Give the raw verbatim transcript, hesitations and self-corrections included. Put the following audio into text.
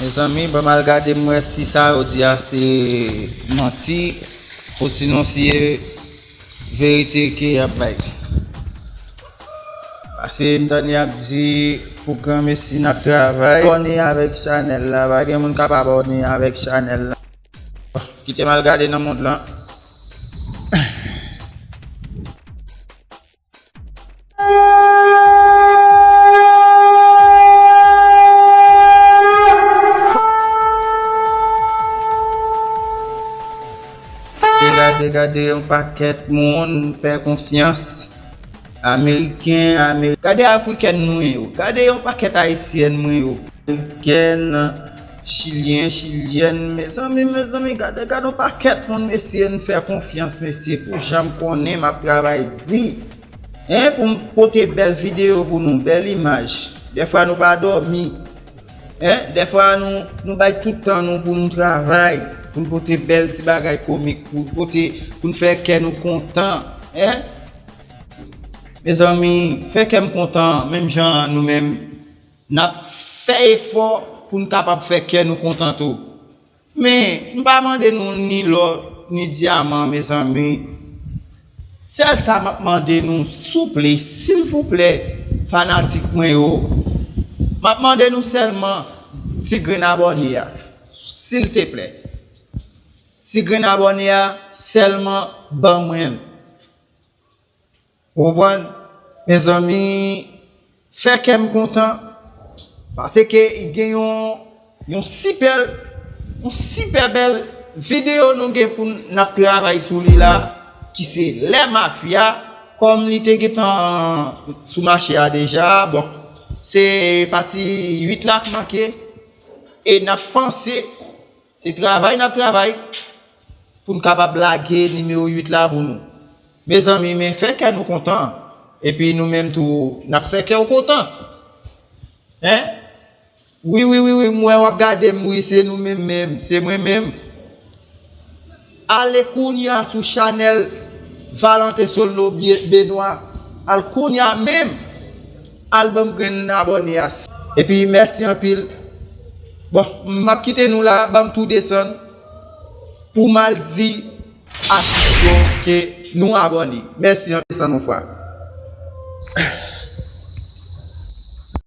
Mezanmi, ban m al gade m wè si sa yo di a se manti, osinon si e verite ke y ap bay. Paske m tande y ap di pou granmesi n ap travay. Abòne avèk chanèl la, pa gen moun k ap abòne avèk chanèl la. Kite m al gade nan mond lan. Gade, gade, gade yon pakèt moun fè konfyans. Ameriken, Ameri-, gade Afrikèn mwen yo. Gade yon pakèt Ayisyèn mwen yo. Amerikèn, Chilyen, Chilyèn. Mezanmi, mezanmi, gade, gade yon pakèt moun mesye n fè konfyans, mesye, pou jan m konnen m ap travay di. Hein, pou m pote bèl videyo pou nou, bèl imaj. Dèfwa nou pa dòmi. Hein, dèfwa nou, nou bay tout tan nou pou nou travay, pou n pote bèl ti bagay komik, pou n pote, pou n fè kè nou kontan. Hein? Mezanmi, fè kè m kontan, menm jan nou menm, n ap fè efò pou n kapab fè kè nou kontan tou. Men, m pa mande nou ni lò, ni dyaman, mezanmi. Sèl sa m ap mande nou, souple, silvouplè, fanatik mwen yo, m ap mande nou sèlman ti grenn abòne a, silteplè. Ti grenn abòne a, sèlman ban mwen l. Ou konprann? Mezanmi, fè kè m kontan. Paske gen yon, yon sipè, yon sipè bèl videyo nou gen pou n ap travay sou li la, ki se Lè Mafya, kòm li te gentan sou mache a deja. Bon, se pati uit la k manke. E n ap panse, se travay n ap travay pou n kapab lage nimewo uit la pou nou. Mezanmi, men fè kè nou kontan. Epi nou menm tou, n ap fè kè w kontan. Hein? Wi, wi, wi, wi, m wè w ap gade m, wi, se nou menm menm, se mwen menm. Ale kounye a sou chanèl Valentin Solno Bye-, Benoît. Al kounye a menm. Al ban m grenn abòne a. Epi mèsi anpil. Bon, m ap kite nou la, ban m tou desann pou m al di asisyon ke nou abòne. Mèsi anpil, san nou fwa.